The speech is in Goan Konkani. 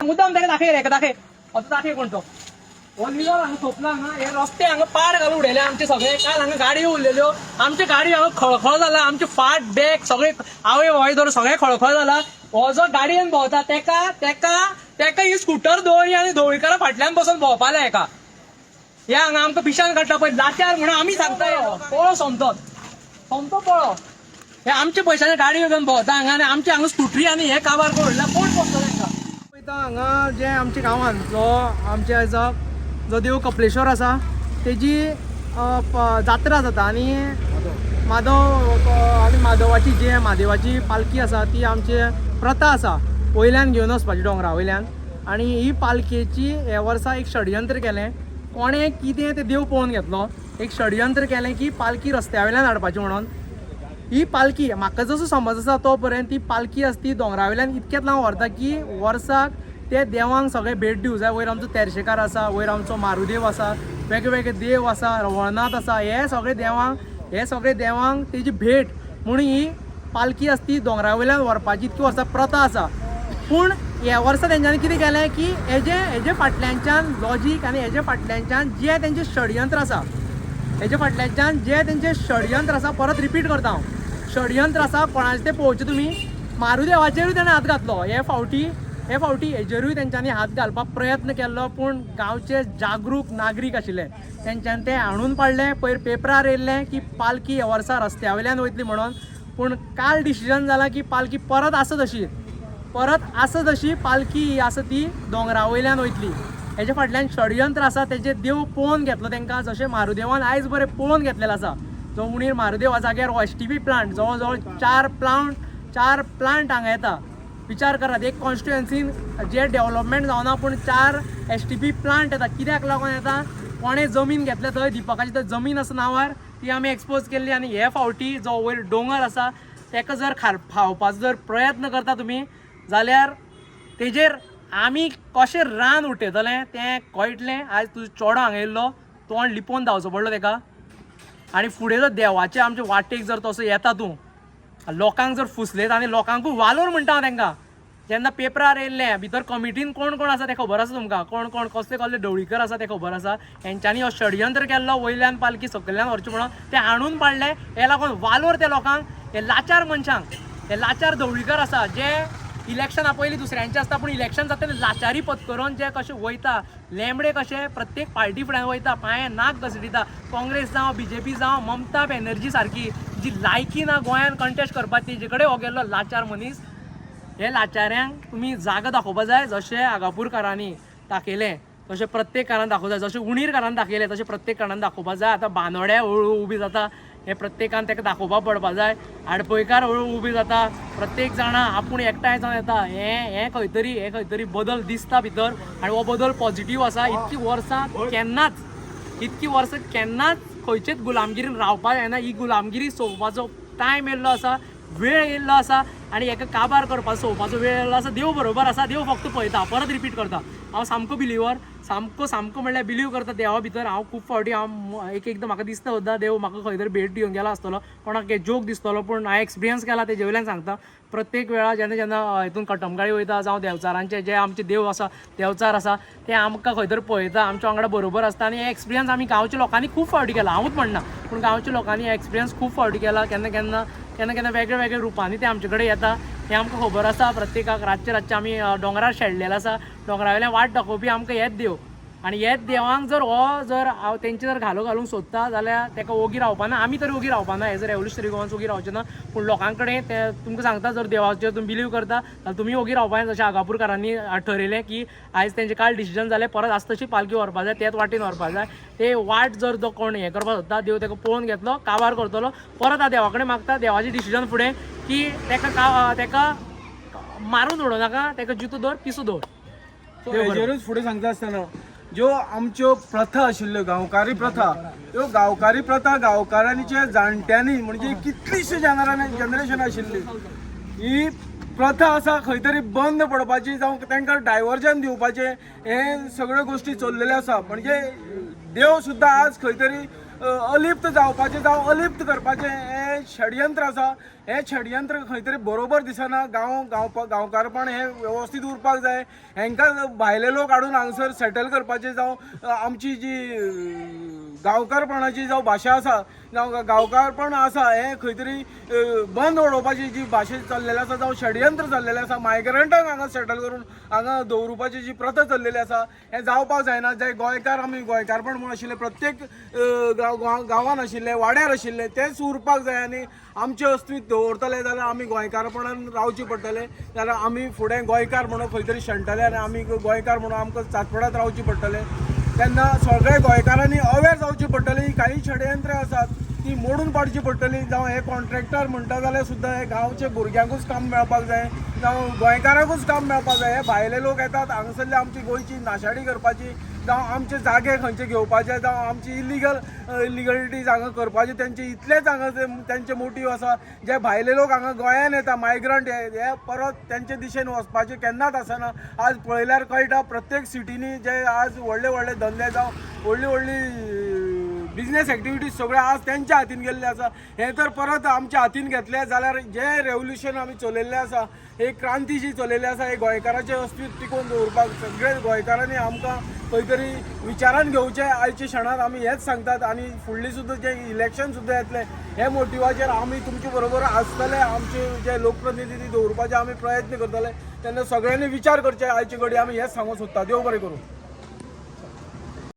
मुद्दाम ताका दाखय रे, दाखय आतां दाखय कोण तो. हो लिडर हांगा सोंपला. हांगा हे रस्ते हांगा पार घालून उडयले आमचे सगळे. काल हांगा गाडयो उरलेल्यो, आमचे गाडी हांगा खळखळ जाला. आमचे फाट बॅक सगळे आवय वाय धरून सगळे खळखळ जाला. हो जो गाडयेन भोंवता तेका तेका तेका ही स्कुटर दवरी आनी ढवळीकारा फाटल्यान बसून भोंवपा जाय हेका. हे हांगा आमकां पिशान काडटा पळय लाचार म्हणून आमी सांगता. पळो सोमतोच सोमतो पळो. हे आमच्या पयशांनी गाडी घेवन भोंवता हांगा आनी आमचे हांगा स्कुटरी आनी हे काबार करून कोण पोसतलो हेंकां? पळयता हांगा जे आमच्या गांवांत जो आमच्या आयजो जो देव कपलेश्वर आसा तेजी जात्रा जाता आनी माधव आनी माधवाची जे म्हादेवाची पालखी आसा ती आमची प्रथा आसा वयल्यान घेवन वचपाची दोंगरा वयल्यान. आनी ही पालखेची हे वर्सा एक षडयंत्र केलें कोणें कितें तें देव पळोवन घेतलो. एक षडयंत्र केलें की पालखी रस्त्या वयल्यान हाडपाची म्हणून. ही पालखी म्हाका जसो समज आसा तो पर्यंत ती पालखी आसा ती दोंगरा वयल्यान इतक्यात लांब व्हरता की वर्साक ते देवांक सगळे भेट दिवं जाय. वयर आमचो तेरशेकार आसा, वयर आमचो मारुदेव आसा, वेगळे वेगळे देव आसा, रवळनाथ आसा. हे सगळे देवांक, हे सगळे देवांक तेजी भेट म्हणून ही पालखी आसा ती दोंगरा वयल्यान व्हरपाची इतकी वर्सां प्रथा आसा. पूण ह्या वर्सा तेंच्यांनी कितें केलें की हेजे फाटल्यानच्यान लॉजीक आनी हेजे फाटल्यानच्यान जें तेंचें षडयंत्र आसा, हेजे फाटल्यानच्यान जें तेंचें षडयंत्र आसा, परत रिपीट करता हांव, षडयंत्र आसा कोणाचें तें पळोवचें तुमी. मारुदेवाचेरूय तेणें हात घातलो हे फावटी. हे फावटी हेजेरूय तेंच्यांनी हात घालपाक प्रयत्न केल्लो, पूण गांवचे जागरूक नागरीक आशिल्ले तेंच्यांनी तें हाणून पाडलें. पयर पेपरार येयल्लें की पालखी ह्या वर्सा रस्त्या वयल्यान वयतली म्हणून. पूण काल डिसिजन जालां की पालखी परत आसा तशी, परत आसा तशी पालखी ही आसा ती दोंगरा वयल्यान वयतली. हेजे फाटल्यान षडयंत्र आसा तेजे देव पळोवन घेतलो तेंकां, जशें मारुदेवान आयज बरें पळोवन घेतलेलें आसा. जो उणीर मारुदेवा जाग्यार हो एसटीपी प्लांट जवळ जवळ चार प्लांट हांगा येता. विचार करात, एक कॉन्स्टिट्युएन्सीन जे डेव्हलपमेंट जावना पूण चार एसटीपी प्लांट येता. कित्याक लागून येता? कोणें जमीन घेतल्या थंय, दिपकाची थंय जमीन आसा नांवार, ती आमी एक्सपोज केल्ली. आनी हे फावटी जो वयर दोंगर आसा तेका जर खावपाचो जर प्रयत्न करता तुमी जाल्यार तेजेर आमी कशें रान उठयतलें तें कळटलें. आयज तुजो चेडो हांगा येयल्लो, तोंड लिपोवन धांवचो पडलो तेका. आनी फुडें जर देवाचे आमचे वाटेक जर तसो येता तूं, लोकांक जर फुसलेत आनी लोकांकूय वालोर म्हणटा हांव तेंकां. जेन्ना पेपरार येयल्लें, भितर कमिटीन कोण कोण आसा तें खबर आसा तुमकां, कोण कोण कसले कसले ढवळीकर आसा तें खबर आसा. हेंच्यांनी हो षडयंत्र केल्लो, वयल्यान पालखी सकयल्यान व्हरची म्हणून ते हाणून पाडले. हे लागून वालोर त्या लोकांक, हे लाचार मनशांक, हे लाचार ढवळीकर आसा जे इलेक्शना पयलीं दुसऱ्यांचे आसता, पूण इलेक्शन जाता तेन्ना लाचारी पत्करून जे कशे वयता, लेंबडे कशे प्रत्येक पार्टी फुड्यान वयता, पांये नाक घसडिता. काँग्रेस जावं, बीजेपी जावं, ममता बॅनर्जी सारकी जी लायकी ना गोंयान कंटेस्ट करपाक, तेजे कडेन हो गेल्लो लाचार मनीस. हे लाचाऱ्यांक तुमी जागा दाखोवपा जाय. जशें आगापूरकारांनी दाखयलें तशें प्रत्येकारान दाखोवंक जाय. जशें उणीरकारान दाखयलें तशें प्रत्येकारान दाखोवपा जाय. आतां बांदोड्या हळू उबी जाता, हे प्रत्येकान ताका दाखोवपाक पडपा जाय. आडपयकार हळू उबी जाता, प्रत्येक जाणां आपूण एकठांय जावन येता. हें हें खंय तरी बदल दिसता भितर आनी हो बदल पॉझिटीव आसा. इतकी वर्सां केन्नाच, इतकी वर्सां केन्नाच खंयचेच गुलामगिरीन रावपाक जायना. ही गुलामगिरी सोंपपाचो टायम येयल्लो आसा, वेळ येयल्लो आसा आनी हेका काबार करपाचो, सोंपपाचो वेळ येयल्लो आसा. देव बरोबर आसा, देव फक्त पळयता. परत रिपीट करता, हांव सामको बिलिवर, सामको सामको म्हणल्यार बिलीव करता देवा भितर. हांव खूब फावटी हांव एक एकदां म्हाका दिसता सुद्दां देव म्हाका खंय तरी भेट दिवन गेला आसतलो. कोणाक जोक दिसतलो, पूण हांवें एक्सपिरियन्स केला तेजे वयल्यान सांगता. प्रत्येक वेळा जेन्ना जेन्ना हितून कटमगाळी वयता जावं देवचारांचे जे आमचे देव आसा, देवचार आसा, ते आमकां खंय तरी पळयता, आमच्या वांगडा बरोबर आसता. आनी हे एक्सपिरियन्स आमी गांवच्या लोकांनी खूब फावटी केला. हांवूच म्हणना, पूण गांवच्या लोकांनी एक्सपिरियन्स खूब फावटी केला. केन्ना केन्ना केन्ना केन्ना वेगळे वेगळे रुपांनी ते आमचे कडेन येता हें आमकां खबर आसा प्रत्येकाक. रातचे रातचे आमी दोंगरार शेणलेले आसा. दोंगरा वयल्यान वाट दाखोवपी आमकां हेच देव. आनी हेच देवांक जर हो जर हांव तेंचे जर घालो घालूंक सोदता जाल्यार तेका ओगी रावपाना. आमी तरी ओगी रावपाना, एज अ रेवोल्युशनरी गोवन्स ओगी रावचे ना. पूण लोकां कडेन ते तुमकां सांगता, जर देवाचेर तुमी बिलीव करता जाल्यार तुमी ओगी रावपा. जशें आगापूरकारांनी ठरयलें की आयज तेंचें काल डिसिजन जालें, परत आसा तशी पालखी व्हरपा जाय, तेच वाटेन व्हरपा जाय. ते वाट जर तो कोण हें करपाक सोदता, देव तेका पळोवन घेतलो, काबार करतलो. परत हांव देवा कडेन मागता, देवाचें डिसिजन फुडें की तेका मारून उडोवं नाका, तेका जितो दवर, पिसो दवर. सो हेजेरूच फुडें सांगता आसतना ज्यो आमच्यो प्रथा आशिल्ल्यो, गांवकारी प्रथा, ह्यो गांवकारी प्रथा गांवकारांचे जाणट्यांनी म्हणजे कितलीशीं जनरेशन आशिल्ली ही प्रथा आसा खंय तरी बंद पडपाची जावं तांकां डायवर्जन दिवपाचें हें सगळ्यो गोश्टी चल्लेल्यो आसा. म्हणजे देव सुद्दां आज खंय तरी अलिप्त जावपाचें जावं अलिप्त करपाचें हें षडयंत्र आसा. हें षडयंत्र खंय तरी बरोबर दिसना. गांव गांव गांवकारपण हें वेवस्थीत उरपाक जाय. हेंकां भायले लोक हाडून हांगासर सेटल करपाचें जावं आमची जी गांवकारपणाची जावं भाशा आसा, जावं गांवकारपण आसा, हें खंय तरी बंद उडोवपाची जी भाशा चल्लेली आसा जावं षडयंत्र चल्लेलें आसा, मायग्रंटांक हांगा सेटल करून हांगा दवरुपाची जी प्रथा चल्लेली आसा, हें जावपाक जायना. जे गोंयकार आमी गोंयकारपण म्हणून आशिल्ले, प्रत्येक गांवान आशिल्ले, वाड्यार आशिल्ले, तेच उरपाक जाय आनी आमचें अस्तित्व दवरतले जाल्यार आमी गोंयकारपणान रावचें पडटलें. जाल्यार आमी फुडें गोंयकार म्हणून खंय तरी शेणटले आनी आमी गोंयकार म्हणून आमकां चातपडात रावचें पडटलें. तेन्ना सगळे गोंयकारांनी अवेर जावचें पडटलें. काही षडयंत्रां आसात ती मोडून पाडची पडटली. जावं हे कॉन्ट्रॅक्टर म्हणटा जाल्यार सुद्दां हे गांवचे भुरग्यांकूच काम मेळपाक जाय, जावं गोंयकारांकूच काम मेळपाक जाय. हे भायले लोक येतात हांगासरले आमची गोंयची नाशाडी करपाची, जावं आमचे जागे खंयचे घेवपाचे, जावं आमची इलिगलिटीज हांगा करपाचे. तेंचे इतलेच हांगा तेंचे मोटीव आसा. जे भायले लोक हांगा गोंयान येता, मायग्रंट, हे परत तेंचे दिशेन वचपाचे केन्नाच आसना. आज पळयल्यार कळटा, प्रत्येक सिटींनी जे आज व्हडले व्हडले धंदे जावं व्हडली व्हडली बिजनेस एक्टिविटीज सगळे आज तेंच्या हातीन गेल्ले आसा. हे तर परत आमच्या हातीन घेतले जाल्यार जे रेवल्युशन आमी चलयल्लें आसा, ही क्रांती जी चलयल्ली आसा, हे गोंयकाराचें अस्तित्व टिकोवन दवरपाक सगळे गोंयकारांनी आमकां खंय तरी विचारान घेवचें. आयच्या क्षणात आमी हेच सांगतात आनी फुडली सुद्दां जे इलेक्शन सुद्दां येतलें, हे मोटिवाचेर आमी तुमचे बरोबर आसतले. आमचे जे लोकप्रतिनिधी दवरपाचे आमी प्रयत्न करतले. तेन्ना सगळ्यांनी विचार करचे आयचे घडये, आमी हेच सांगूंक सोदता. देव बरें करूं.